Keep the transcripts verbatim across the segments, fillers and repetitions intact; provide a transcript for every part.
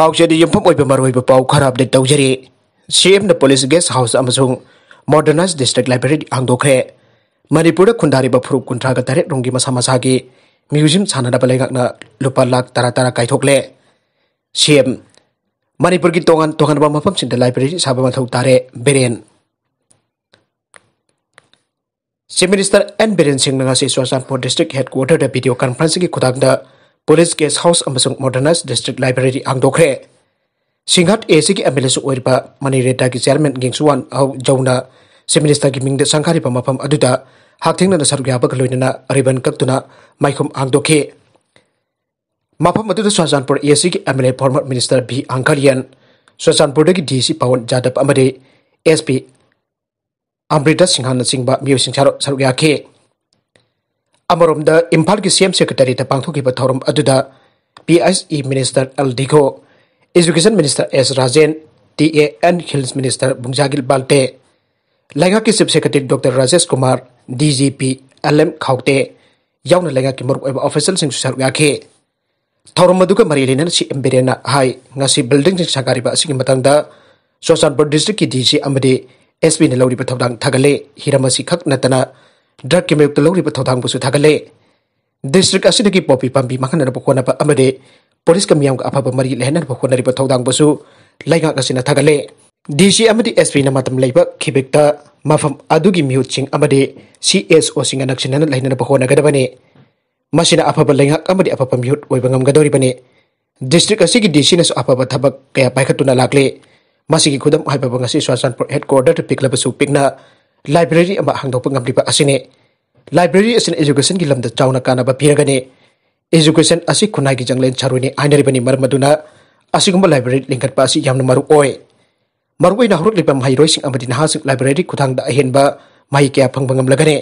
ꯄꯥꯎꯆꯦꯗ ꯌꯨꯝꯐꯝ ꯑꯣꯏꯕ ꯃꯔꯨꯑꯣꯏꯕ ꯄꯥꯎ ꯈꯔ ꯑꯞꯗꯦꯠ ꯇꯧꯖꯔꯤ꯫ ꯁꯤ ꯑꯦꯝꯅ ꯄꯨꯂꯤꯁ ꯒꯦꯁ ꯍꯥꯎꯁ ꯑꯃꯁꯨꯡ ꯃꯣꯗꯔꯅꯥꯏꯖ ꯗꯤꯁꯇ꯭ꯔꯤꯛ ꯂꯥꯏꯕ꯭ꯔꯦꯔꯤ ꯍꯥꯡꯗꯣꯛꯈ꯭ꯔꯦ꯫ ꯃꯅꯤꯄꯨꯔꯗ ꯈꯨꯟꯗꯥꯔꯤꯕ ꯐꯨꯔꯨꯞ ꯀꯨꯟꯊ꯭ꯔꯥꯒ ꯇꯔꯦꯠ ꯔꯣꯝꯒꯤ ꯃꯁꯥ ꯃꯁꯥꯒꯤ ꯃ꯭ꯌꯨꯖꯤꯌꯝ ꯁꯥꯟꯅꯅꯕ ꯂꯩꯉꯥꯛꯅ ꯂꯨꯄꯥ ꯂꯥꯈ ꯇꯔꯥ ꯇꯔꯥ ꯀꯥꯏꯊꯣꯛꯂꯦ꯫ ꯁꯤ ꯑꯦꯝ, ꯃꯅꯤꯄꯨꯔꯒꯤ ꯇꯣꯉꯥꯟ ꯇꯣꯉꯥꯟꯕ ꯃꯐꯝꯁꯤꯡꯗ ꯂꯥꯏꯕ꯭ꯔꯦꯔꯤ ꯁꯥꯕ ꯃꯊꯧ ꯇꯥꯔꯦ, Biren. Chief minister N Biren ꯁꯤꯡꯅ ꯉꯁꯤ ꯆꯨꯔꯆꯥꯟꯄꯨꯔ ꯗꯤꯁꯇ꯭ꯔꯤꯛ ꯍꯦꯗꯀ꯭ꯋꯥꯇꯔꯗ ꯚꯤꯗꯤꯑꯣ ꯀꯟꯐꯔꯦꯟꯁꯤꯡꯒꯤ ꯈꯨꯊꯥꯡꯗ ꯄꯨꯂꯤꯁ ꯒꯦꯁ ꯍꯥꯎꯁ ꯑꯃꯁꯨꯡ ꯃꯣꯗꯔꯅꯥꯏꯖ ꯗꯤꯁꯇ꯭ꯔꯤꯛ ꯂꯥꯏꯕ꯭ꯔꯦꯔꯤ ꯍꯥꯡꯗꯣꯛꯈ꯭ꯔꯦ꯫ ꯁꯤꯡꯍꯠ ꯑꯦ ꯁꯤꯒꯤ ꯑꯦꯝ ꯑꯦꯜ ꯑꯦꯁꯨ ꯑꯣꯏꯔꯤꯕ ꯃꯅꯤ ꯔꯦꯗꯥꯒꯤ ꯆꯤꯌꯥꯔꯃꯦꯟ ꯒꯦꯡꯁꯨꯋꯥꯟ ꯍꯧ ꯖꯧꯅ ꯆꯤꯐ ꯃꯤꯅꯤꯁꯇꯔꯒꯤ ꯃꯤꯡꯗ ꯁꯪꯒꯥꯔꯤꯕ ꯃꯐꯝ ꯑꯗꯨꯗ ꯍꯛꯊꯦꯡꯅꯅ ꯁꯔꯨꯛ ꯌꯥꯕꯒ ꯂꯣꯏꯅꯅ ꯔꯤꯕꯟ ꯀꯛꯇꯨꯅ ꯃꯥꯏꯈꯨꯝ ꯍꯥꯡꯗꯣꯛꯈꯤ꯫ ꯃꯐꯝ ꯑꯗꯨꯗ ꯆꯨꯔꯆꯥꯟꯄꯨꯔ ꯑꯦ ꯁꯤꯒꯤ M L A, former minister V Angkhriyan, ꯆꯨꯔꯆꯥꯟꯄꯨꯔꯗꯒꯤ ꯗꯤ ꯁꯤ ꯄꯋꯟ ꯖꯥꯗꯕ ꯑꯃꯗꯤ ꯑꯦꯁ ꯄꯤ ꯑꯃ꯭ꯔꯤꯇꯥ ꯁꯤꯡꯍꯥꯅꯆꯤꯡꯕ ꯃꯤꯑꯣꯏꯁꯤꯡ ꯁꯔꯨꯛ ꯁꯔꯨꯛ ꯌꯥꯈꯤ꯫ ꯑꯃꯔꯣꯝꯗ ꯏꯝꯐꯥꯜꯒꯤ ꯁꯤ ꯑꯦꯝ ꯁꯦꯀ꯭ꯔꯦꯇꯔꯤꯗ ꯄꯥꯡꯊꯣꯛꯈꯤꯕ ꯊꯧꯔꯝ ꯑꯗꯨꯗ P H E minister L Dikho, education minister S Rajen, T A and hills minister Bungjagil Balte, ꯂꯩꯉꯥꯛꯀꯤ chief secretary doctor Rajesh Kumar, D G P L M Khaute ꯌꯥꯎꯅ ꯂꯩꯉꯥꯛꯀꯤ ꯃꯔꯨꯑꯣꯏꯕ ꯑꯣꯐꯤꯁꯤꯌꯦꯜꯁꯤꯡꯁꯨ ꯁꯔꯨꯛ ꯌꯥꯈꯤ꯫ ꯊꯧꯔꯝ ꯑꯗꯨꯒ ꯃꯔꯤ ꯂꯩꯅꯅ ꯁꯤ ꯑꯦꯝ ꯕꯤꯔꯦꯟꯅ ꯍꯥꯏ, ꯉꯁꯤ ꯕꯤꯜꯗꯤꯡꯁꯤꯡ ꯁꯥꯒꯥꯔꯤꯕ ꯑꯁꯤꯒꯤ ꯃꯇꯥꯡꯗ ꯆꯨꯔꯆꯥꯟꯄꯨꯔ ꯗꯤꯁꯇ꯭ꯔꯤꯛꯀꯤ ꯗꯤ ꯁꯤ ꯑꯃꯗꯤ ꯑꯦꯁ ꯄꯤꯅ ꯂꯧꯔꯤꯕ ꯊꯧꯗꯥꯡ ꯊꯥꯒꯠꯂꯦ꯫ ꯍꯤꯔꯝ ꯑꯁꯤ ꯈꯛ ꯅꯠꯇꯅ ꯗ꯭ꯔꯒꯀꯤ ꯃꯥꯌꯣꯛꯇ ꯂꯧꯔꯤꯕ ꯊꯧꯗꯥꯡꯕꯨꯁꯨ ꯊꯥꯒꯠꯂꯦ꯫ ꯗꯤꯁꯇ꯭ꯔꯤꯛ ꯑꯁꯤꯗꯒꯤ ꯄꯣꯄꯤ ꯄꯥꯝꯕꯤ ꯃꯥꯡꯍꯟꯅꯅꯕ ꯍꯣꯠꯅꯕ ꯑꯃꯗꯤ ꯄꯨꯂꯤꯁꯀ ꯃꯤꯌꯥꯝꯒ ꯑꯐꯕ ꯃꯔꯤ ꯂꯩꯍꯟꯅꯕ ꯍꯣꯠꯅꯔꯤꯕ ꯊꯧꯗꯥꯡꯕꯨꯁꯨ ꯂꯩꯉꯥꯛ ꯑꯁꯤꯅ ꯊꯥꯒꯠꯂꯦ꯫ ꯗꯤ ꯁꯤ ꯑꯃꯗꯤ ꯑꯦꯁ ꯄꯤꯅ ꯃꯇꯝ ꯂꯩꯕ ꯈꯤꯕꯤꯛꯇ ꯃꯐꯝ ꯑꯗꯨꯒꯤ ꯃꯤꯍꯨꯠꯁꯤꯡ ꯑꯃꯗꯤ ꯁꯤ ꯑꯦꯁ ꯑꯣꯁꯤꯡꯒ ꯅꯛꯁꯤꯟꯅꯅ ꯂꯩꯅꯅꯕ ꯍꯣꯠꯅꯒꯗꯕꯅꯤ꯫ ꯃꯁꯤꯅ ꯑꯐꯕ ꯂꯩꯉꯥꯛ ꯑꯃꯗꯤ ꯑꯐꯕ ꯃꯤꯍꯨꯠ ꯑꯣꯏꯕ ꯉꯝꯒꯗꯧꯔꯤꯕꯅꯤ꯫ ꯗꯤꯁꯇ꯭ꯔꯤꯛ ꯑꯁꯤꯒꯤ ꯗꯤ ꯁꯤꯅꯁꯨ ꯑꯐꯕ ꯊꯕꯛ ꯀꯌꯥ ꯄꯥꯏꯈꯠꯇꯨꯅ ꯂꯥꯛꯂꯤ꯫ ꯃꯁꯤꯒꯤ ꯈꯨꯗꯝ ꯍꯥꯏꯕꯕꯨ ꯉꯁꯤ ꯆꯨꯔꯆꯥꯟꯄꯨꯔ ꯍꯦꯗꯀ꯭ꯋꯥꯇꯔꯗ ꯄꯤꯛꯂꯕꯁꯨ ꯄꯤꯛꯅ ꯂꯥꯏꯕ꯭ꯔꯦꯔꯤ ꯑꯃ ꯍꯥꯡꯗꯣꯛꯄ ꯉꯝꯂꯤꯕ ꯑꯁꯤꯅꯤ꯫ ꯂꯥꯏꯕ꯭ꯔꯦꯔꯤ ꯑꯁꯤꯅ ꯑꯦꯖꯨꯀꯦꯁꯟꯒꯤ ꯂꯝꯗ ꯆꯥꯎꯅ ꯀꯥꯟꯅꯕ ꯄꯤꯔꯒꯅꯤ꯫ ꯑꯦꯖꯨꯀꯦꯁꯟ ꯑꯁꯤ ꯈꯨꯟꯅꯥꯏꯒꯤ ꯆꯥꯡꯂꯦꯟ ꯁꯔꯨꯅꯤ ꯍꯥꯏꯅꯔꯤꯕꯅꯤ꯫ ꯃꯔꯝ ꯑꯗꯨꯅ ꯑꯁꯤꯒꯨꯝꯕ ꯂꯥꯏꯕ꯭ꯔꯦꯔꯤ ꯂꯤꯡꯈꯠꯄ ꯑꯁꯤ ꯌꯥꯝꯅ ꯃꯔꯨ ꯑꯣꯏ꯫ ꯃꯔꯨꯑꯣꯏꯅ ꯍꯧꯔꯛꯂꯤꯕ ꯃꯍꯩꯔꯣꯏꯁꯤꯡ ꯑꯃꯗꯤ ꯅꯍꯥꯁꯤꯡ ꯂꯥꯏꯕ꯭ꯔꯦꯔꯤ ꯈꯨꯠꯊꯥꯡꯗ ꯑꯍꯦꯟꯕ ꯃꯍꯩ ꯀꯌꯥ ꯐꯪꯕ ꯉꯝꯂꯒꯅꯤ꯫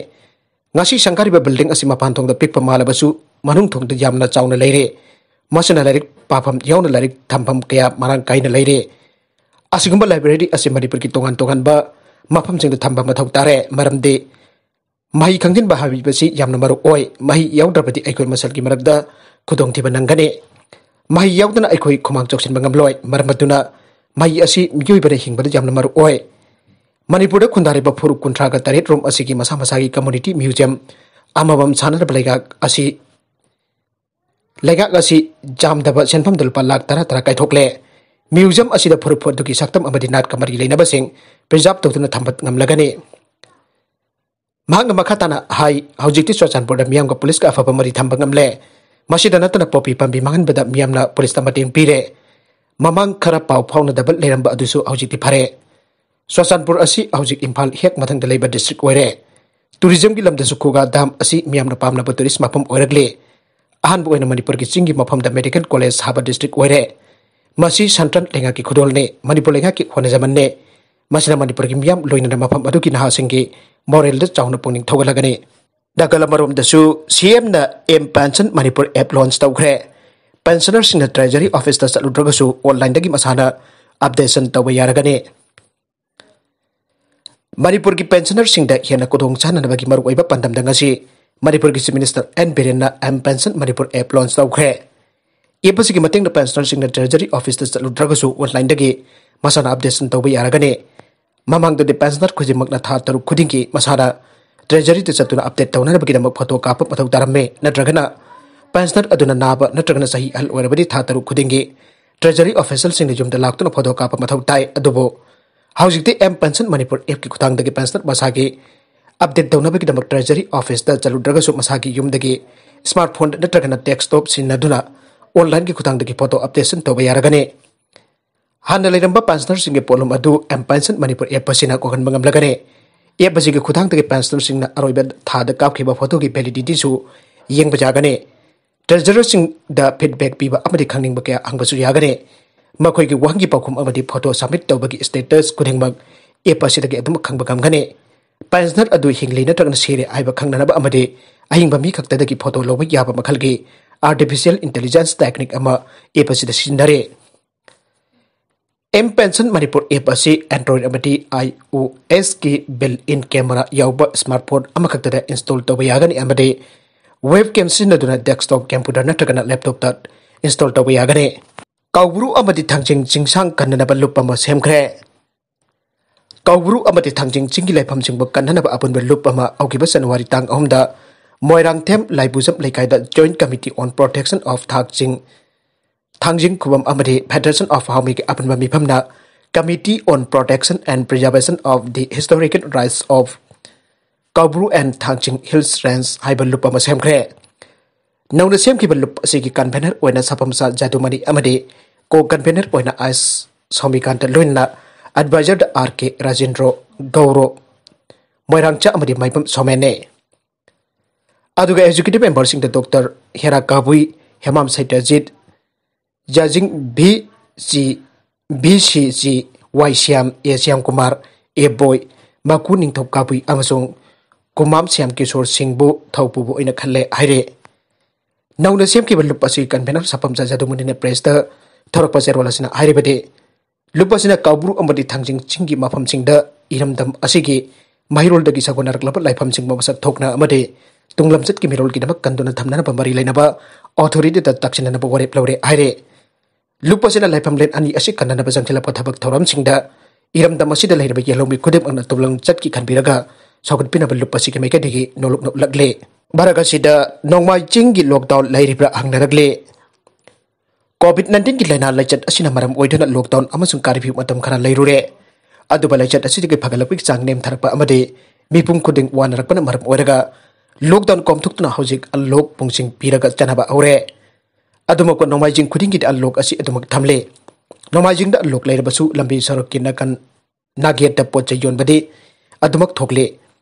ꯉꯁꯤ ꯁꯪꯒꯥꯔꯤꯕ ꯕꯤꯜꯗꯤꯡ ꯑꯁꯤ ꯃꯄꯥꯟ ꯊꯣꯡꯗ ꯄꯤꯛꯄ ꯃꯥꯜꯂꯕꯁꯨ ꯃꯅꯨꯡ ꯊꯣꯡꯗ ꯌꯥꯝꯅ ꯆꯥꯎꯅ ꯂꯩꯔꯦ꯫ ꯃꯁꯤꯅ ꯂꯥꯏꯔꯤꯛ ꯄꯥꯐꯝ ꯌꯥꯎꯅ ꯂꯥꯏꯔꯤꯛ ꯊꯝꯐꯝ ꯀꯌꯥ ꯃꯔꯥꯡ ꯀꯥꯏꯅ ꯂꯩꯔꯦ꯫ ꯑꯁꯤꯒꯨꯝꯕ ꯂꯥꯏꯕ꯭ꯔꯦꯔꯤ ꯑꯁꯤ ꯃꯅꯤꯄꯨꯔꯒꯤ ꯇꯣꯉꯥꯟ ꯇꯣꯉꯥꯟꯕ ꯃꯐꯝꯁꯤꯡꯗ ꯊꯝꯕ ꯃꯊꯧ ꯇꯥꯔꯦ꯫ ꯃꯔꯝꯗꯤ ꯃꯍꯩ ꯈꯪꯖꯤꯟꯕ ꯍꯥꯏꯕꯁꯤ ꯌꯥꯝꯅ ꯃꯔꯨ ꯑꯣꯏ꯫ ꯃꯍꯩ ꯌꯥꯎꯗ꯭ꯔꯕꯗꯤ ꯑꯩꯈꯣꯏ ꯃꯁꯦꯜꯒꯤ ꯃꯔꯛꯇ ꯈꯨꯗꯣꯡꯊꯤꯕ ꯅꯪꯒꯅꯤ꯫ ꯃꯍꯩ ꯌꯥꯎꯗꯅ ꯑꯩꯈꯣꯏ ꯈꯨꯃꯥꯡ ꯆꯥꯎꯁꯤꯟꯕ ꯉꯝꯂꯣꯏ꯫ ꯃꯔꯝ ꯑꯗꯨꯅ ꯃꯍꯩ ꯑꯁꯤ ꯃꯤꯑꯣꯏꯕꯅ ꯍꯤꯡꯕꯗ ꯌꯥꯝꯅ ꯃꯔꯨ ꯑꯣꯏ꯫ ꯃꯅꯤꯄꯨꯔꯗ ꯈꯨꯟꯗꯥꯔꯤꯕ ꯐꯨꯔꯨꯞ ꯀꯨꯟꯊ꯭ꯔꯥꯒ ꯇꯔꯦꯠ ꯔꯣꯝ ꯑꯁꯤꯒꯤ ꯃꯁꯥ ꯃꯁꯥꯒꯤ community museum ꯑꯃꯃꯝ ꯁꯥꯟꯅꯅꯕ ꯂꯩꯉꯥꯛ ꯑꯁꯤ, ꯂꯩꯉꯥꯛ ꯑꯁꯤ ꯌꯥꯝꯗꯕ ꯁꯦꯟꯐꯝꯗ ꯂꯨꯄꯥ ꯂꯥꯈ ꯇꯔꯥ ꯇꯔꯥ ꯀꯥꯏꯊꯣꯛꯂꯦ꯫ Museum ꯑꯁꯤꯗ ꯐꯨꯔꯨꯞ ꯑꯗꯨꯒꯤ ꯁꯛꯇꯝ ꯑꯃꯗꯤ ꯅꯥꯠꯀ ꯃꯔꯤ ꯂꯩꯅꯕꯁꯤꯡ preserve ꯇꯧꯗꯨꯅ ꯊꯝꯕ ꯉꯝꯂꯒꯅꯤ꯫ ꯃꯍꯥꯛꯅ ꯃꯈꯥ ꯇꯥꯅ ꯍꯥꯏ, ꯍꯧꯖꯤꯛꯇꯤ ꯆꯨꯔꯆꯥꯟꯄꯨꯔꯗ ꯃꯤꯌꯥꯝꯒ ꯄꯨꯂꯤꯁꯀ ꯑꯐꯕ ꯃꯔꯤ ꯊꯝꯕ ꯉꯝꯂꯦ꯫ ꯃꯁꯤꯗ ꯅꯠꯇꯅ ꯄꯣꯄꯤ ꯄꯥꯝꯕꯤ ꯃꯥꯡꯍꯟꯕꯗ ꯃꯤꯌꯥꯝꯅ ꯄꯨꯂꯤꯁꯇ ꯃꯇꯦꯡ ꯄꯤꯔꯦ꯫ ꯃꯃꯥꯡ ꯈꯔ ꯄꯥꯎ ꯐꯥꯎꯅꯗꯕ ꯂꯩꯔꯝꯕ ꯑꯗꯨꯁꯨ ꯍꯧꯖꯤꯛꯇꯤ ꯐꯔꯦ꯫ ꯆꯨꯔꯆꯥꯟꯄꯨꯔ ꯑꯁꯤ ꯍꯧꯖꯤꯛ ꯏꯝꯐꯥꯜ ꯍꯦꯛ ꯃꯊꯪꯗ ꯂꯩꯕ district ꯑꯣꯏꯔꯦ꯫ Tourismꯒꯤ ꯂꯝꯗꯁꯨ ꯈꯨꯒꯥ dam ꯑꯁꯤ ꯃꯤꯌꯥꯝꯅ ꯄꯥꯝꯅꯕ tourist ꯃꯐꯝ ꯑꯣꯏꯔꯛꯂꯦ꯫ ꯑꯍꯥꯟꯕ ꯑꯣꯏꯅ ꯃꯅꯤꯄꯨꯔꯒꯤ ꯆꯤꯡꯒꯤ ꯃꯐꯝꯗ medical college ꯁꯥꯕ district ꯑꯣꯏꯔꯦ꯫ ꯃꯁꯤ central ꯂꯩꯉꯥꯛꯀꯤ ꯈꯨꯗꯣꯜꯅꯤ, ꯃꯅꯤꯄꯨꯔ ꯂꯩꯉꯥꯛꯀꯤ ꯍꯣꯠꯅꯖꯃꯟꯅꯤ꯫ ꯃꯁꯤꯅ ꯃꯅꯤꯄꯨꯔꯒꯤ ꯃꯤꯌꯥꯝ ꯂꯣꯏꯅꯅ ꯃꯐꯝ ꯑꯗꯨꯒꯤ ꯅꯍꯥꯁꯤꯡꯒꯤ moralꯗ ꯆꯥꯎꯅ ꯄꯨꯛꯅꯤꯡ ꯊꯧꯒꯠꯂꯒꯅꯤ꯫ Nagaland ꯑꯃꯔꯣꯝꯗꯁꯨ CMꯅ M Pension Manipur app launch ꯇꯧꯈ꯭ꯔꯦ꯫ Pensionerꯁꯤꯡꯅ Treasury Officeꯇ ꯆꯠꯂꯨꯗ꯭ꯔꯒꯁꯨ onlineꯗꯒꯤ ꯃꯁꯥꯅ updation ꯇꯧꯕ ꯌꯥꯔꯒꯅꯤ꯫ ꯃꯅꯤꯄꯨꯔꯒꯤ pensionerꯁꯤꯡꯗ ꯍꯦꯟꯅ ꯈꯨꯗꯣꯡ ꯆꯥꯅꯅꯕꯒꯤ ꯃꯔꯨꯑꯣꯏꯕ ꯄꯥꯟꯗꯝꯗ ꯉꯁꯤ ꯃꯅꯤꯄꯨꯔꯒꯤ Chief Minister N ꯕꯤꯔꯦꯟꯅ M Pension Manipur app launch ꯇꯧꯈ꯭ꯔꯦ꯫ App ꯑꯁꯤꯒꯤ ꯃꯇꯦꯡꯅ pensionerꯁꯤꯡꯅ Treasury Officeꯇ ꯆꯠꯂꯨꯗ꯭ꯔꯒꯁꯨ onlineꯗꯒꯤ ꯃꯁꯥꯅ updation ꯇꯧꯕ ꯌꯥꯔꯒꯅꯤ꯫ ꯃꯃꯥꯡꯗꯗꯤ pensioner ꯈꯨꯗꯤꯡꯃꯛꯅ ꯊꯥ ꯇꯔꯨꯛ ꯈꯨꯗꯤꯡꯒꯤ ꯃꯁꯥꯅ Treasuryꯗ ꯆꯠꯇꯨꯅ update ꯇꯧꯅꯅꯕꯒꯤꯗꯃꯛ photo ꯀꯥꯞꯄ ꯃꯊꯧ ꯇꯥꯔꯝꯃꯤ, ꯅꯠꯇ꯭ꯔꯒꯅ pensioner ꯑꯗꯨꯅ ꯅꯥꯕ ꯅꯠꯇ꯭ꯔꯒꯅ ꯆꯍꯤ ꯑꯍꯜ ꯑꯣꯏꯔꯕꯗꯤ ꯊꯥ ꯇꯔꯨꯛ ꯈꯨꯗꯤꯡꯒꯤ Treasury officialꯁꯤꯡꯅ ꯌꯨꯝꯗ ꯂꯥꯛꯇꯨꯅ photo ꯀꯥꯞꯄ ꯃꯊꯧ ꯇꯥꯏ꯫ ꯑꯗꯨꯕꯨ ꯍꯧꯖꯤꯛꯇꯤ M Pension Manipur appꯀꯤ ꯈꯨꯠꯊꯥꯡꯗꯒꯤ pensioner ꯃꯁꯥꯒꯤ update ꯇꯧꯅꯕꯒꯤꯗꯃꯛ Treasury Officeꯇ ꯆꯠꯂꯨꯗ꯭ꯔꯒꯁꯨ ꯃꯁꯥꯒꯤ ꯌꯨꯝꯗꯒꯤ smartphone ꯅꯠꯇ꯭ꯔꯒꯅ desktop ꯁꯤꯖꯤꯟꯅꯗꯨꯅ onlineꯒꯤ ꯈꯨꯠꯊꯥꯡꯗꯒꯤ photo updation ꯇꯧꯕ ꯌꯥꯔꯒꯅꯤ꯫ ꯍꯥꯟꯅ ꯂꯩꯔꯝꯕ pensionerꯁꯤꯡꯒꯤ ꯄꯣꯠꯂꯨꯝ ꯑꯗꯨ M Pension Manipur app ꯑꯁꯤꯅ ꯀꯣꯛꯍꯟꯕ ꯉꯝꯂꯒꯅꯤ꯫ App ꯑꯁꯤꯒꯤ ꯈꯨꯠꯊꯥꯡꯗꯒꯤ pensionerꯁꯤꯡꯅ ꯑꯔꯣꯏꯕ ꯊꯥꯗ ꯀꯥꯞꯈꯤꯕ photoꯒꯤ validityꯁꯨ ꯌꯦꯡꯕ ꯌꯥꯒꯅꯤ꯫ Treasurerꯁꯤꯡꯗ feedback ꯄꯤꯕ ꯑꯃꯗꯤ ꯈꯪꯅꯤꯡꯕ ꯀꯌꯥ ꯍꯪꯕꯁꯨ ꯌꯥꯒꯅꯤ꯫ ꯃꯈꯣꯏꯒꯤ ꯋꯥꯍꯪꯒꯤ ꯄꯥꯎꯈꯨꯝ ꯑꯃꯗꯤ photo submit ꯇꯧꯕꯒꯤ status ꯈꯨꯗꯤꯡꯃꯛ app ꯑꯁꯤꯗꯒꯤ ꯑꯗꯨꯝ ꯈꯪꯕ ꯉꯝꯒꯅꯤ꯫ Pensioner ꯑꯗꯨ ꯍꯤꯡꯂꯤ ꯅꯠꯇ꯭ꯔꯒꯅ ꯁꯤꯔꯦ ꯍꯥꯏꯕ ꯈꯪꯅꯅꯕ ꯑꯃꯗꯤ ꯑꯍꯤꯡꯕ ꯃꯤ ꯈꯛꯇꯗꯒꯤ photo ꯂꯧꯕ ꯌꯥꯕ ꯃꯈꯜꯒꯤ artificial intelligence technique ꯑꯃ app ꯑꯁꯤꯗ ꯁꯤꯖꯤꯟꯅꯔꯦ꯫ M Pension Manipur app ꯑꯁꯤ Android ꯑꯃꯗꯤ iOSꯀꯤ built-in camera ꯌꯥꯎꯕ smartphone ꯑꯃꯈꯛꯇꯗ install ꯇꯧꯕ ꯌꯥꯒꯅꯤ ꯑꯃꯗꯤ webcam ꯁꯤꯖꯤꯟꯅꯗꯨꯅ desktop computer ꯅꯠꯇ꯭ꯔꯒꯅ laptopꯇ install ꯇꯧꯕ ꯌꯥꯒꯅꯤ꯫ ꯀꯧꯕ꯭ꯔꯨ ꯑꯃꯗꯤ ꯊꯥꯡꯖꯤꯡ ꯆꯤꯡꯁꯥꯡ ꯀꯟꯅꯅꯕ ꯂꯨꯞ ꯑꯃ ꯁꯦꯝꯈ꯭ꯔꯦ꯫ ꯀꯧꯕ꯭ꯔꯨ ꯑꯃꯗꯤ ꯊꯥꯡꯖꯤꯡ ꯆꯤꯡꯒꯤ ꯂꯩꯐꯝꯁꯤꯡꯕꯨ ꯀꯟꯅꯅꯕ ꯑꯄꯨꯟꯕ ꯂꯨꯞ ꯑꯃ ꯍꯧꯈꯤꯕ ꯖꯅꯋꯥꯔꯤ ꯇꯥꯡ ꯑꯍꯨꯝꯗ ꯃꯣꯏꯔꯥꯡꯊꯦꯝ ꯂꯥꯏꯕꯨꯖꯝ ꯂꯩꯀꯥꯏꯗ Joint Committee on Protection of ꯊꯥꯡꯖꯤꯡ, ꯊꯥꯡꯖꯤꯡ ꯈꯨꯕꯝ ꯑꯃꯗꯤ Federation of ꯍꯥꯎꯃꯤꯒꯤ ꯑꯄꯨꯟꯕ ꯃꯤꯐꯝꯅ Committee on Protection and Preservation of the Historical Rights of Kaubru and Thangjing Hills Range ꯍꯥꯏꯕ ꯂꯨꯞ ꯑꯃ ꯁꯦꯝꯈ꯭ꯔꯦ꯫ ꯅꯧꯅ ꯁꯦꯝꯈꯤꯕ ꯂꯨꯞ ꯑꯁꯤꯒꯤ convener ꯑꯣꯏꯅ ꯁꯥꯐꯝꯆꯥ ꯖꯥꯗꯨꯃꯅꯤ ꯑꯃꯗꯤ co-convener ꯑꯣꯏꯅ ꯑꯥꯏꯁ ꯁꯣꯃꯤꯀꯥꯟꯇ ꯂꯣꯏꯅꯅ advisorꯗ ꯑꯥꯔ ꯀꯦ ꯔꯥꯖꯦꯟꯗ꯭ꯔꯣ ꯒꯧꯔꯣ, ꯃꯣꯏꯔꯥꯡꯆꯥ ꯑꯃꯗꯤ ꯃꯥꯏꯕꯝ ꯁꯣꯃꯦꯟꯅꯦ꯫ ꯑꯗꯨꯒ executive memberꯁꯤꯡꯗ ꯗꯣꯛꯇꯔ ꯍꯦꯔꯥ ꯀꯥꯕꯨꯏ, Hemam ꯁꯩꯇ꯭ꯌꯖꯤꯠ, ꯖꯥꯖꯤꯡ V C, V C G ꯋꯥꯏ ꯁ꯭ꯌꯥꯝ, ꯑꯦ ꯁ꯭ꯌꯥꯝ ꯀꯨꯃꯥꯔ, ꯑꯦ ꯕꯣꯏ, ꯃꯀꯨ ꯅꯤꯡꯊꯧ ꯀꯥꯕꯨꯏ ꯑꯃꯁꯨꯡ ꯀꯨꯃꯥꯝ ꯁ꯭ꯌꯥꯝ ꯀꯤꯁꯣꯔ ꯁꯤꯡꯕꯨ ꯊꯧꯄꯨꯕ ꯑꯣꯏꯅ ꯈꯜꯂꯦ ꯍꯥꯏꯔꯦ꯫ ꯅꯧꯅ ꯁꯦꯝꯈꯤꯕ ꯂꯨꯞ ꯑꯁꯤ convener ꯁꯥꯐꯝꯆꯥ ꯖꯥꯗꯨꯃꯅꯤꯅ pressꯇ ꯊꯣꯔꯛꯄ ꯆꯦꯔꯣꯜ ꯑꯁꯤꯅ ꯍꯥꯏꯔꯤꯕꯗꯤ, ꯂꯨꯞ ꯑꯁꯤꯅ ꯀꯥꯎꯕ꯭ꯔꯨ ꯑꯃꯗꯤ ꯊꯥꯡꯖꯤꯡ ꯆꯤꯡꯒꯤ ꯃꯐꯝꯁꯤꯡꯗ ꯏꯔꯝꯗꯝ ꯑꯁꯤꯒꯤ ꯃꯍꯩꯔꯣꯜꯗꯒꯤ ꯁꯥꯒꯣꯟꯅꯔꯛꯂꯕ ꯂꯥꯏꯐꯝꯁꯤꯡꯕꯨ ꯃꯁꯛ ꯊꯣꯛꯅ ꯑꯃꯗꯤ ꯇꯨꯡꯂꯝꯆꯠꯀꯤ ꯃꯤꯔꯣꯜꯒꯤꯗꯃꯛ ꯀꯟꯗꯨꯅ ꯊꯝꯅꯅꯕ ꯃꯔꯤ ꯂꯩꯅꯕ authorityꯗ ꯇꯛꯁꯤꯟꯅꯅꯕ ꯋꯥꯔꯦꯞ ꯂꯧꯔꯦ ꯍꯥꯏꯔꯦ꯫ ꯂꯨꯞ ꯑꯁꯤꯅ ꯂꯥꯏꯐꯝꯂꯦꯟ ꯑꯅꯤ ꯑꯁꯤ ꯀꯟꯅꯅꯕ ꯆꯪꯁꯤꯜꯂꯛꯄ ꯊꯕꯛ ꯊꯧꯔꯝꯁꯤꯡꯗ ꯏꯔꯝꯗꯝ ꯑꯁꯤꯗ ꯂꯩꯔꯤꯕ ꯌꯦꯜꯍꯧꯃꯤ ꯈꯨꯗꯤꯡꯃꯛꯅ ꯇꯨꯡꯂꯝꯆꯠꯀꯤ ꯈꯟꯕꯤꯔꯒ ꯁꯧꯒꯠꯄꯤꯅꯕ ꯂꯨꯞ ꯑꯁꯤꯒꯤ ꯃꯥꯏꯀꯩꯗꯒꯤ ꯅꯣꯂꯨꯛ ꯅꯣꯛꯂꯛꯂꯦ꯫ ꯃꯔꯛ ꯑꯁꯤꯗ ꯅꯣꯡꯃꯥꯏꯖꯤꯡꯒꯤ lockdown ꯂꯩꯔꯤꯕ꯭ꯔꯥ ꯍꯪꯅꯔꯛꯂꯦ꯫ COVID nineteenꯒꯤ ꯂꯥꯏꯅꯥ ꯂꯥꯏꯆꯠ ꯑꯁꯤꯅ ꯃꯔꯝ ꯑꯣꯏꯗꯨꯅ lockdown ꯑꯃꯁꯨꯡ curfew ꯃꯇꯝ ꯈꯔ ꯂꯩꯔꯨꯔꯦ꯫ ꯑꯗꯨꯕꯨ ꯂꯥꯏꯆꯠ ꯑꯁꯤꯗꯒꯤ ꯐꯒꯠꯂꯛꯄꯒꯤ ꯆꯥꯡ ꯅꯦꯝꯊꯔꯛꯄ ꯑꯃꯗꯤ ꯃꯤꯄꯨꯝ ꯈꯨꯗꯤꯡ ꯋꯥꯅꯔꯛꯄꯅ ꯃꯔꯝ ꯑꯣꯏꯔꯒ lockdown ꯀꯣꯝꯊꯣꯛꯇꯨꯅ ꯍꯧꯖꯤꯛ unlock ꯄꯨꯡꯁꯤꯡ ꯄꯤꯔꯒ ꯆꯠꯅꯕ ꯍꯧꯔꯦ꯫ ꯑꯗꯨꯃꯛꯄꯨ ꯅꯣꯡꯃꯥꯏꯖꯤꯡ ꯈꯨꯗꯤꯡꯒꯤꯗꯤ unlock ꯑꯁꯤ ꯑꯗꯨꯃꯛ ꯊꯝꯂꯤ꯫ ꯅꯣꯡꯃꯥꯏꯖꯤꯡꯗ unlock ꯂꯩꯔꯕꯁꯨ ꯂꯝꯕꯤ ꯁꯣꯔꯣꯛꯀꯤ ꯅꯥꯀꯟ ꯅꯥꯒꯦꯠꯇ ꯄꯣꯠ ꯆꯩ ꯌꯣꯟꯕꯗꯤ ꯑꯗꯨꯃꯛ ꯊꯣꯛꯂꯤ꯫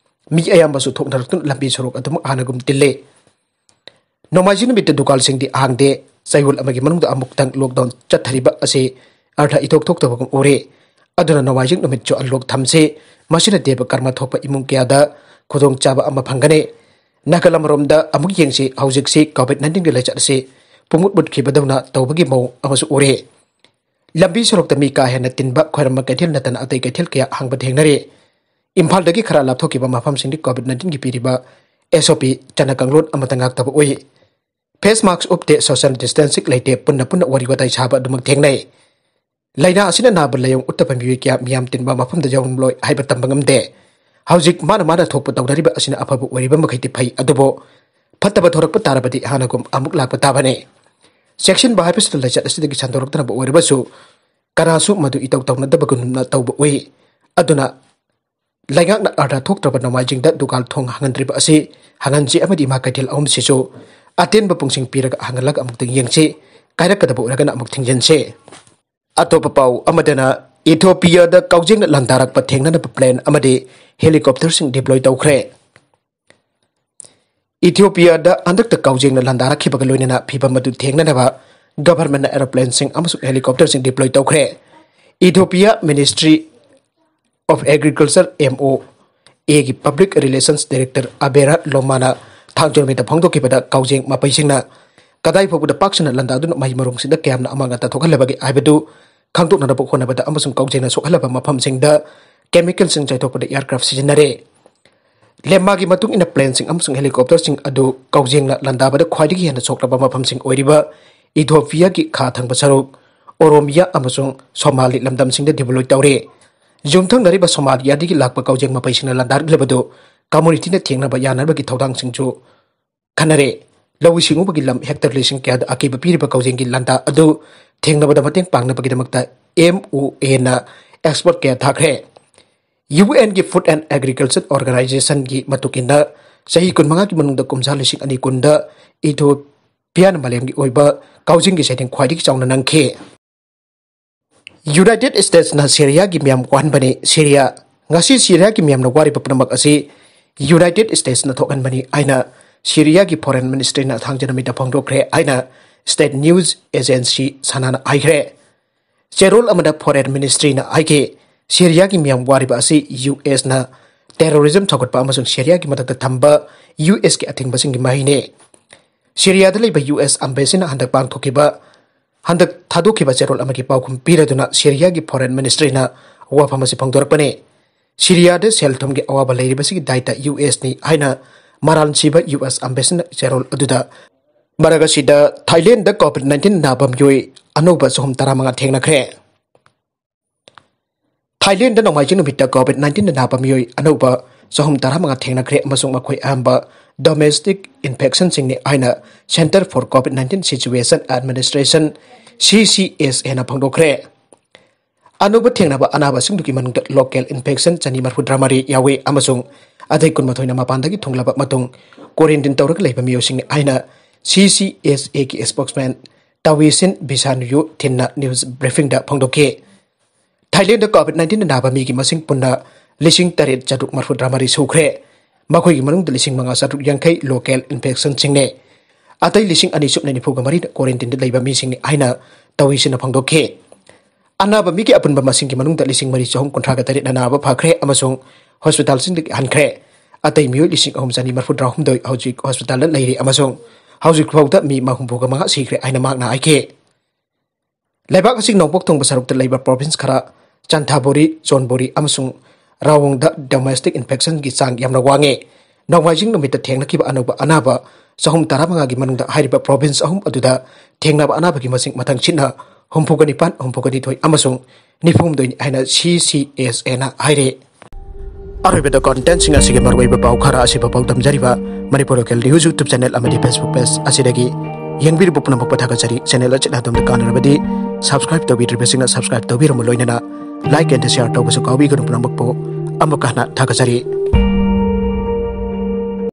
ꯃꯤ ꯑꯌꯥꯝꯕꯁꯨ ꯊꯣꯛꯅꯔꯛꯇꯨꯅ ꯂꯝꯕꯤ ꯁꯣꯔꯣꯛ ꯑꯗꯨꯃꯛ ꯍꯥꯟꯅꯒꯨꯝ ꯇꯤꯜꯂꯤ꯫ ꯅꯣꯡꯃꯥꯏꯖꯤꯡ ꯅꯨꯃꯤꯠꯇ ꯗꯨꯀꯥꯟꯁꯤꯡꯗꯤ ꯍꯥꯡꯗꯦ꯫ ꯆꯌꯣꯜ ꯑꯃꯒꯤ ꯃꯅꯨꯡꯗ ꯑꯃꯨꯛꯇꯪ lockdown ꯆꯠꯊꯔꯤꯕ ꯑꯁꯤ ꯑꯔꯊ ꯏꯊꯣꯛ ꯊꯣꯛꯇꯕꯒꯨꯝ ꯎꯔꯦ꯫ ꯑꯗꯨꯅ ꯅꯣꯡꯃꯥꯏꯖꯤꯡ ꯅꯨꯃꯤꯠꯁꯨ unlock ꯊꯝꯁꯤ꯫ ꯃꯁꯤꯅ ꯗꯦꯕ ꯀꯔꯃ ꯊꯣꯛꯄ ꯏꯃꯨꯡ ꯀꯌꯥꯗ ꯈꯨꯗꯣꯡꯆꯥꯕ ꯑꯃ ꯐꯪꯒꯅꯤ꯫ ꯅꯥꯀꯜ ꯑꯃꯔꯣꯝꯗ ꯑꯃꯨꯛ ꯌꯦꯡꯁꯤ, ꯍꯧꯖꯤꯛꯁꯤ COVID nineteenꯒꯤ ꯂꯥꯏꯆꯠ ꯑꯁꯤ ꯄꯨꯡꯃꯨꯠ ꯃꯨꯠꯈꯤꯕꯗꯧꯅ ꯇꯧꯕꯒꯤ ꯃꯑꯣꯡ ꯑꯃꯁꯨ ꯎꯔꯦ꯫ ꯂꯝꯕꯤ ꯁꯣꯔꯣꯛꯇ ꯃꯤ ꯀꯥ ꯍꯦꯟꯅ ꯇꯤꯟꯕ, ꯈ꯭ꯋꯥꯏꯔꯝꯕ ꯀꯩꯊꯦꯜ ꯅꯠꯇꯅ ꯑꯇꯩ ꯀꯩꯊꯦꯜ ꯀꯌꯥ ꯍꯥꯡꯕ ꯊꯦꯡꯅꯔꯦ꯫ ꯏꯝꯐꯥꯜꯗꯒꯤ ꯈꯔ ꯂꯥꯞꯊꯣꯛꯈꯤꯕ ꯃꯐꯝꯁꯤꯡꯗꯤ COVID nineteenꯒꯤ ꯄꯤꯔꯤꯕ SOP ꯆꯠꯅ ꯀꯥꯡꯂꯣꯟ ꯑꯃꯠꯇ ꯉꯥꯛꯇꯕ ꯎꯏ꯫ Face mask ꯎꯞꯇꯦ, social distancing ꯂꯩꯇꯦ, ꯄꯨꯟꯅ ꯄꯨꯟꯅ ꯋꯥꯔꯤ ꯋꯥꯇꯥꯏ ꯁꯥꯕ ꯑꯗꯨꯃꯛ ꯊꯦꯡꯅꯩ꯫ ꯂꯥꯏꯅꯥ ꯑꯁꯤꯅ ꯅꯥꯕ ꯂꯥꯏꯑꯣꯡ ꯎꯠꯇꯕ ꯃꯤꯑꯣꯏ ꯀꯌꯥ ꯃꯤꯌꯥꯝ ꯇꯤꯟꯕ ꯃꯐꯝꯗ ꯌꯥꯎꯔꯝꯂꯣꯏ ꯍꯥꯏꯕ ꯇꯝꯕ ꯉꯝꯗꯦ꯫ ꯍꯧꯖꯤꯛ ꯃꯥꯅ ꯃꯥꯅ ꯊꯣꯛꯄ ꯇꯧꯅꯔꯤꯕ ꯑꯁꯤꯅ ꯑꯐꯕ ꯑꯣꯏꯔꯤꯕ ꯃꯈꯩꯗꯤ ꯐꯩ, ꯑꯗꯨꯕꯨ ꯐꯠꯇꯕ ꯊꯣꯔꯛꯄ ꯇꯥꯔꯕꯗꯤ ꯍꯥꯟꯅꯒꯨꯝ ꯑꯃꯨꯛ ꯂꯥꯛꯄ ꯇꯥꯕꯅꯤ꯫ ꯆꯦꯛꯁꯤꯟꯕ ꯍꯥꯏꯕꯁꯤꯗ ꯂꯥꯏꯆꯠ ꯑꯁꯤꯗꯒꯤ ꯁꯟꯗꯣꯔꯛꯇꯅꯕ ꯑꯣꯏꯔꯕꯁꯨ ꯀꯅꯥꯁꯨ ꯃꯗꯨ ꯏꯇꯧ ꯇꯧꯅꯗꯕꯒꯨꯝꯅ ꯇꯧꯕ ꯎꯏ꯫ ꯑꯗꯨꯅ ꯂꯩꯉꯥꯛꯅ ꯑꯥꯔꯊ ꯊꯣꯛꯇ꯭ꯔꯕ ꯅꯣꯡꯃꯥꯏꯖꯤꯡꯗ ꯗꯨꯀꯥꯟ ꯊꯣꯡ ꯍꯥꯡꯍꯟꯗ꯭ꯔꯤꯕ ꯑꯁꯤ ꯍꯥꯡꯍꯟꯁꯤ ꯑꯃꯗꯤ ꯏꯃꯥ ꯀꯩꯊꯦꯜ ꯑꯍꯨꯝꯁꯤꯁꯨ ꯑꯇꯦꯟꯕ ꯄꯨꯡꯁꯤꯡ ꯄꯤꯔꯒ ꯍꯥꯡꯍꯜꯂꯒ ꯑꯃꯨꯛꯇꯪ ꯌꯦꯡꯁꯤ, ꯀꯥꯏꯔꯛꯀꯗꯕ ꯑꯣꯏꯔꯒꯅ ꯑꯃꯨꯛ ꯊꯤꯡꯖꯤꯟꯁꯤ꯫ ꯑꯇꯣꯞꯄ ꯄꯥꯎ ꯑꯃꯗꯅ, ꯏꯊꯤꯑꯣꯄꯤꯌꯥꯗ ꯀꯥꯎꯖꯦꯡꯅ ꯂꯥꯟꯗꯥꯔꯛꯄ ꯊꯦꯡꯅꯅꯕ ꯄ꯭ꯂꯦꯟ ꯑꯃꯗꯤ ꯍꯦꯂꯤꯀꯣꯞꯇꯔꯁꯤꯡ ꯗꯤꯄ꯭ꯂꯣꯏ ꯇꯧꯈ꯭ꯔꯦ꯫ ꯏꯊꯤꯑꯣꯄꯤꯌꯥꯗ ꯍꯟꯗꯛꯇ ꯀꯥꯎꯖꯦꯡꯅ ꯂꯥꯟꯗꯥꯔꯛꯈꯤꯕꯒ ꯂꯣꯏꯅꯅ ꯐꯤꯕꯝ ꯑꯗꯨ ꯊꯦꯡꯅꯅꯕ ꯒꯚꯔꯟꯃꯦꯟꯠꯅ ꯑꯦꯔꯣꯄ꯭ꯂꯦꯟꯁꯤꯡ ꯑꯃꯁꯨꯡ ꯍꯦꯂꯤꯀꯣꯞꯇꯔꯁꯤꯡ ꯗꯤꯄ꯭ꯂꯣꯏ ꯇꯧꯈ꯭ꯔꯦ꯫ Ethiopia Ministry of Agriculture, M O A ꯒꯤ Public Relations Director ꯑꯕꯦꯔꯥ ꯂꯣꯃꯥꯅ ꯊꯥꯡꯖ ꯅꯨꯃꯤꯠꯇ ꯐꯣꯡꯗꯣꯛꯈꯤꯕꯗ, ꯀꯥꯎꯖꯦꯡ ꯃꯄꯩꯁꯤꯡꯅ ꯀꯗꯥꯏ ꯐꯥꯎꯕꯗ ꯄꯥꯛ ꯁꯟꯅ ꯂꯥꯟꯗꯥꯗꯨꯅ ꯃꯍꯩ ꯃꯔꯣꯡꯁꯤꯡꯗ ꯀꯌꯥꯝꯅ ꯑꯃꯥꯡ ꯑꯇꯥ ꯊꯣꯛꯍꯜꯂꯕꯒꯦ ꯍꯥꯏꯕꯗꯨ ꯈꯪꯗꯣꯛꯅꯅꯕ ꯍꯣꯠꯅꯕꯗ ꯑꯃꯁꯨꯡ ꯀꯥꯎꯖꯦꯡꯅ ꯁꯣꯛꯍꯜꯂꯕ ꯃꯐꯝꯁꯤꯡꯗ ꯀꯦꯃꯤꯀꯦꯜꯁꯤꯡ ꯆꯥꯏꯊꯣꯛꯄꯗ ꯑꯦꯌꯥꯔꯀ꯭ꯔꯥꯐ ꯁꯤꯖꯤꯟꯅꯔꯦ꯫ ꯂꯦꯃꯥꯒꯤ ꯃꯇꯨꯡ ꯏꯟꯅ, ꯄ꯭ꯂꯦꯟꯁꯤꯡ ꯑꯃꯁꯨꯡ ꯍꯦꯂꯤꯀꯣꯞꯇꯔꯁꯤꯡ ꯑꯗꯨ ꯀꯥꯎꯖꯦꯡꯅ ꯂꯥꯟꯗꯥꯕꯗ ꯈ꯭ꯋꯥꯏꯗꯒꯤ ꯍꯦꯟꯅ ꯁꯣꯛꯂꯕ ꯃꯐꯝꯁꯤꯡ ꯑꯣꯏꯔꯤꯕ ꯏꯊꯤꯑꯣꯄꯤꯌꯥꯒꯤ ꯈꯥ ꯊꯪꯕ ꯁꯔꯨꯛ, ꯑꯣꯔꯣꯃꯤꯌꯥ ꯑꯃꯁꯨꯡ ꯁꯣꯃꯥꯂꯤ ꯂꯝꯗꯝꯁꯤꯡꯗ ꯗꯤꯄ꯭ꯂꯣꯏ ꯇꯧꯔꯦ꯫ ꯌꯨꯝꯊꯪꯅꯔꯤꯕ ꯁꯣꯃꯥꯂꯤꯌꯥꯗꯒꯤ ꯂꯥꯛꯄ ꯀꯥꯎꯖꯦꯡ ꯃꯄꯩꯁꯤꯡꯅ ꯂꯥꯟꯗꯥꯔꯛꯂꯕꯗꯨ ꯀꯝꯃꯨꯅꯤꯇꯤꯅ ꯊꯦꯡꯅꯕ ꯌꯥꯅꯕꯒꯤ ꯊꯧꯗꯥꯡꯁꯤꯡꯁꯨ ꯈꯟꯅꯔꯦ꯫ ꯂꯧꯎ ꯁꯤꯡꯎꯕꯒꯤ ꯂꯝ ꯍꯦꯛꯇꯔ ꯂꯤꯁꯤꯡ ꯀꯌꯥꯗ ꯑꯀꯤꯕ ꯄꯤꯔꯤꯕ ꯀꯥꯎꯖꯦꯡꯒꯤ ꯂꯥꯟꯗꯥ ꯑꯗꯨ ꯊꯦꯡꯅꯕꯗ ꯃꯇꯦꯡ ꯄꯥꯡꯅꯕꯒꯤꯗꯃꯛꯇ M O A ꯅ ꯑꯦꯛꯁꯄꯔꯠ ꯀꯌꯥ ꯊꯥꯈ꯭ꯔꯦ꯫ U N ꯒꯤ Food and Agriculture Organization ꯒꯤ ꯃꯇꯨꯡ ꯏꯟꯅ, ꯆꯍꯤ ꯀꯨꯟꯃꯉꯥꯒꯤ ꯃꯅꯨꯡꯗ ꯀꯨꯝꯖꯥ ꯂꯤꯁꯤꯡ ꯑꯅꯤ ꯀꯨꯟꯗ ꯏꯊꯤꯑꯣꯄꯤꯌꯥꯅ ꯃꯥꯂꯦꯝꯒꯤ ꯑꯣꯏꯕ ꯀꯥꯎꯖꯦꯡꯒꯤ ꯆꯩꯊꯦꯡ ꯈ꯭ꯋꯥꯏꯗꯒꯤ ꯆꯥꯎꯅ ꯅꯪꯈꯤ꯫ ꯌꯨꯅꯥꯏꯇꯦꯗ ꯁ꯭ꯇꯦꯠꯁꯅ ꯁꯤꯔꯤꯌꯥꯒꯤ ꯃꯤꯌꯥꯝ ꯋꯥꯍꯟꯕꯅꯤ꯫ ꯁꯤꯔꯤꯌꯥ, ꯉꯁꯤ ꯁꯤꯔꯤꯌꯥꯒꯤ ꯃꯤꯌꯥꯝꯅ ꯋꯥꯔꯤꯕ ꯄꯨꯝꯅꯃꯛ ꯑꯁꯤ ꯌꯨꯅꯥꯏꯇꯦꯗ ꯁ꯭ꯇꯦꯠꯁꯅ ꯊꯣꯛꯍꯟꯕꯅꯤ ꯍꯥꯏꯅ ꯁꯤꯔꯤꯌꯥꯒꯤ ꯐꯣꯔꯦꯟ ꯃꯤꯅꯤꯁꯇ꯭ꯔꯤꯅ ꯊꯥꯡꯖ ꯅꯨꯃꯤꯠꯇ ꯐꯣꯡꯗꯣꯛꯈ꯭ꯔꯦ ꯍꯥꯏꯅ ꯁ꯭ꯇꯦꯠ ꯅ꯭ꯌꯨꯁ ꯑꯦꯖꯦꯟꯁꯤ ꯁꯅꯥꯅ ꯍꯥꯏꯈ꯭ꯔꯦ꯫ ꯆꯦꯔꯣꯜ ꯑꯃꯗ ꯐꯣꯔꯦꯟ ꯃꯤꯅꯤꯁꯇ꯭ꯔꯤꯅ ꯍꯥꯏꯈꯤ, ꯁꯤꯔꯤꯌꯥꯒꯤ ꯃꯤꯌꯥꯝ ꯋꯥꯔꯤꯕ ꯑꯁꯤ ꯌꯨ ꯑꯦꯁꯅ ꯇꯦꯔꯣꯔꯤꯖꯝ ꯆꯥꯎꯈꯠꯄ ꯑꯃꯁꯨꯡ ꯁꯤꯔꯤꯌꯥꯒꯤ ꯃꯊꯛꯇ ꯊꯝꯕ ꯌꯨ ꯑꯦꯁꯀꯤ ꯑꯊꯤꯡꯕꯁꯤꯡꯒꯤ ꯃꯍꯩꯅꯤ꯫ ꯁꯤꯔꯤꯌꯥꯗ ꯂꯩꯕ ꯌꯨ ꯑꯦꯁ ꯑꯦꯝꯕꯦꯁꯤꯅ ꯍꯟꯗꯛ ꯄꯥꯡꯊꯣꯛꯈꯤꯕ, ꯍꯟꯗꯛ ꯊꯥꯗꯣꯛꯈꯤꯕ ꯆꯦꯔꯣꯜ ꯑꯃꯒꯤ ꯄꯥꯎꯈꯨꯝ ꯄꯤꯔꯗꯨꯅ ꯁꯤꯔꯤꯌꯥꯒꯤ ꯐꯣꯔꯦꯟ ꯃꯤꯅꯤꯁꯇ꯭ꯔꯤꯅ ꯋꯥꯐꯝ ꯑꯁꯤ ꯐꯣꯡꯗꯣꯔꯛꯄꯅꯤ꯫ ꯁꯤꯔꯤꯌꯥꯗ ꯁꯦꯜ ꯊꯨꯝꯒꯤ ꯑꯋꯥꯕ ꯂꯩꯔꯤꯕꯁꯤꯒꯤ ꯗꯥꯏꯇ ꯌꯨ ꯑꯦꯁꯅꯤ ꯍꯥꯏꯅ ꯃꯔꯥꯜ ꯁꯤꯕ ꯌꯨ ꯑꯦꯁ ꯑꯦꯝꯕꯦꯁꯤꯅ ꯆꯦꯔꯣꯜ ꯑꯗꯨꯗ ꯃꯔꯛ ꯑꯁꯤꯗ ꯊꯥꯏꯂꯦꯟꯗ COVID nineteen ꯅꯥꯕ ꯃꯤꯑꯣꯏ ꯑꯅꯧꯕ ꯆꯍꯨꯝ ꯇꯔꯥꯃꯉꯥ ꯊꯦꯡꯅꯈ꯭ꯔꯦ꯫ ꯊꯥꯏꯂꯦꯟꯗ ꯅꯣꯡꯃꯥꯏꯖꯤꯡ ꯅꯨꯃꯤꯠꯇ COVID nineteen ꯅꯥꯕ ꯃꯤꯑꯣꯏ ꯑꯅꯧꯕ ꯆꯍꯨꯝ ꯇꯔꯥꯃꯉꯥ ꯊꯦꯡꯅꯈ꯭ꯔꯦ ꯑꯃꯁꯨꯡ ꯃꯈꯣꯏ ꯑꯌꯥꯝꯕ domestic infectionꯁꯤꯡꯅꯤ ꯍꯥꯏꯅ Center for COVID nineteen Situation Administration, CCSAꯅ ꯐꯣꯡꯗꯣꯛꯈ꯭ꯔꯦ꯫ ꯑꯅꯧꯕ ꯊꯦꯡꯅꯕ ꯑꯅꯥꯕꯁꯤꯡꯗꯨꯒꯤ ꯃꯅꯨꯡꯗ local infection ꯆꯅꯤ ꯃꯔꯤꯐꯨꯇꯔꯥꯃꯔꯤ ꯌꯥꯎꯏ ꯑꯃꯁꯨꯡ ꯑꯇꯩ ꯀꯨꯟꯃꯥꯊꯣꯏꯅ ꯃꯄꯥꯟꯗꯒꯤ ꯊꯨꯡꯂꯕ ꯃꯇꯨꯡ quarantine ꯇꯧꯔꯒ ꯂꯩꯕ ꯃꯤꯑꯣꯏꯁꯤꯡꯅꯤ ꯍꯥꯏꯅ CCSAꯒꯤ spokesman ꯇꯥꯋꯤꯁꯤꯟ ꯕꯤꯁꯥꯅꯨꯌꯨ ꯊꯤꯟꯅ news briefingꯗ ꯐꯣꯡꯗꯣꯛꯈꯤ꯫ ꯊꯥꯏꯂꯦꯟꯗ COVID nineteen ꯅꯥꯕ ꯃꯤꯒꯤ ꯃꯁꯤꯡ ꯄꯨꯟꯅ ꯂꯤꯁꯤꯡ ꯇꯔꯦꯠ ꯆꯥꯇ꯭ꯔꯨꯛ ꯃꯔꯤꯐꯨꯇꯔꯥꯃꯔꯤ ꯁꯨꯈ꯭ꯔꯦ꯫ ꯃꯈꯣꯏꯒꯤ ꯃꯅꯨꯡꯗ ꯂꯤꯁꯤꯡ ꯃꯉꯥ ꯆꯥꯇ꯭ꯔꯨꯛ ꯌꯥꯡꯈꯩ local infectionꯁꯤꯡꯅꯤ꯫ ꯑꯇꯩ ꯂꯤꯁꯤꯡ ꯑꯅꯤ ꯁꯨꯞꯅ ꯅꯤꯐꯨꯒ ꯃꯔꯤꯅ quarantineꯗ ꯂꯩꯕ ꯃꯤꯁꯤꯡꯅꯤ ꯍꯥꯏꯅ ꯇꯥꯋꯤꯁꯤꯟꯅ ꯐꯣꯡꯗꯣꯛꯈꯤ꯫ ꯑꯅꯥꯕ ꯃꯤꯒꯤ ꯑꯄꯨꯟꯕ ꯃꯁꯤꯡꯒꯤ ꯃꯅꯨꯡꯗ ꯂꯤꯁꯤꯡ ꯃꯔꯤ ꯆꯍꯨꯝ ꯀꯨꯟꯊ꯭ꯔꯥꯒ ꯇꯔꯦꯠꯅ ꯅꯥꯕ ꯐꯈ꯭ꯔꯦ ꯑꯃꯁꯨꯡ hospitalꯁꯤꯡꯗꯒꯤ ꯍꯟꯈ꯭ꯔꯦ꯫ ꯑꯇꯩ ꯃꯤꯑꯣꯏ ꯂꯤꯁꯤꯡ ꯑꯍꯨꯝ ꯆꯅꯤ ꯃꯔꯤꯐꯨꯇꯔꯥꯍꯨꯝꯗꯣꯏ ꯍꯧꯖꯤꯛ hospitalꯗ ꯂꯩꯔꯤ ꯑꯃꯁꯨꯡ ꯍꯧꯖꯤꯛ ꯐꯥꯎꯗ ꯃꯤ ꯃꯔꯤꯐꯨꯒ ꯃꯉꯥ ꯁꯤꯈ꯭ꯔꯦ ꯍꯥꯏꯅ ꯃꯍꯥꯛꯅ ꯍꯥꯏꯈꯤ꯫ ꯂꯩꯕꯥꯛ ꯑꯁꯤ ꯅꯣꯡꯄꯣꯛ ꯊꯪꯕ ꯁꯔꯨꯛꯇ ꯂꯩꯕ province ꯈꯔ, ꯆꯥꯟꯊꯥꯕꯣꯔꯤ, ꯆꯣꯟꯕꯣꯔꯤ ꯑꯃꯁꯨꯡ ꯔꯥꯋꯣꯡꯗ domestic infectionꯒꯤ ꯆꯥꯡ ꯌꯥꯝꯅ ꯋꯥꯡꯉꯤ꯫ ꯅꯣꯡꯃꯥꯏꯖꯤꯡ ꯅꯨꯃꯤꯠꯇ ꯊꯦꯡꯅꯈꯤꯕ ꯑꯅꯧꯕ ꯑꯅꯥꯕ ꯆꯍꯨꯝ ꯇꯔꯥꯃꯉꯥꯒꯤ ꯃꯅꯨꯡꯗ ꯍꯥꯏꯔꯤꯕ province ꯑꯍꯨꯝ ꯑꯗꯨꯗ ꯊꯦꯡꯅꯕ ꯑꯅꯥꯕꯒꯤ ꯃꯁꯤꯡ ꯃꯊꯪꯁꯤꯠꯅ ꯍꯨꯝꯐꯨꯒ ꯅꯤꯄꯥꯟ, ꯍꯨꯝꯐꯨꯒ ꯅꯤꯊꯣꯏ ꯑꯃꯁꯨꯡ ꯅꯤꯐꯨ ꯍꯨꯝꯗꯣꯏꯅꯤ ꯍꯥꯏꯅ CCSAꯅ ꯍꯥꯏꯔꯤ꯫ ꯑꯔꯣꯏꯕꯗ contentꯁꯤꯡ ꯑꯁꯤꯒꯤ ꯃꯔꯨꯑꯣꯏꯕ ꯄꯥꯎ ꯈꯔ ꯑꯁꯤꯕꯨ ꯄꯥꯎꯗꯝꯖꯔꯤꯕ Manipur Local News YouTube channel ꯑꯃꯗꯤ Facebook page ꯑꯁꯤꯗꯒꯤ ꯌꯦꯡꯕꯤꯔꯤꯕ ꯄꯨꯝꯅꯃꯛꯄꯨ ꯊꯥꯒꯠꯆꯔꯤ꯫ Channel ꯑꯁꯤꯅ ꯑꯗꯣꯝꯗ ꯀꯥꯟꯅꯔꯕꯗꯤ subscribe ꯇꯧꯕꯤꯗ꯭ꯔꯤꯕꯁꯤꯡꯅ subscribe ꯇꯧꯕꯤꯔꯝꯃꯨ, ꯂꯣꯏꯅꯅ like and share ꯇꯧꯕꯁꯨ ꯀꯥꯎꯕꯤꯒꯅꯨ꯫ ꯄꯨꯝꯅꯃꯛꯄꯨ ꯑꯃꯨꯛꯀ ꯍꯟꯅ ꯊꯥꯒꯠꯆꯔꯤ꯫